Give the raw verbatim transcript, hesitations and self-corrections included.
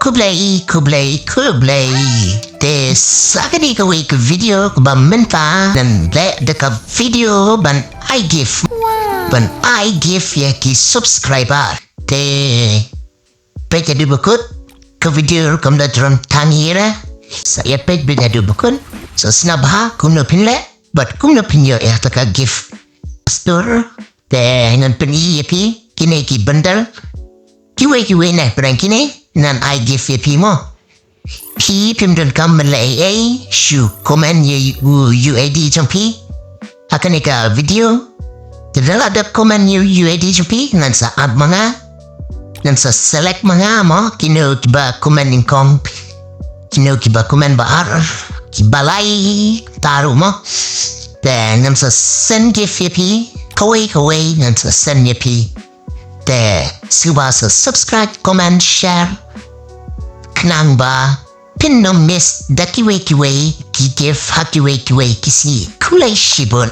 Khublei, khublei, khublei. Te sa kane kawei ka video kaba mynta ngan leh da ka video ban ai gift. Ban ai gift ïa ki subscriber. Te peit haduh ba kut, ka video kam da dron tang ïa ra. Sa ïa peit beit haduh ba kut. Sa sngap bha kumno phin leh bad kumno phin ïoh ïa kata ka gift. Store. Te ngan pyni ïa phi kine ki bundle. Kiwei kiwei na pdeng kine ngan ai gift ïa phi mo. Phi phim donkam ban leh ei ei, shu comment ïa u U I D jong phi ha kane ka video. Te lada comment ïa u U I D jong phi ngan sa add ma nga. Ngan sa select ma nga mo kino kiba comment nyngkong, kino kiba comment ba ar, kiba lai taru mo. Te ngan sa send gift ïa phi, kawei kawei ngan sa send ïa phi. Te sngewbha sa subscribe, comment, share. Khnang ba phin ym miss da kiwei kiwei ki gift ha kiwei kiwei ki sngi. Khublei shibun.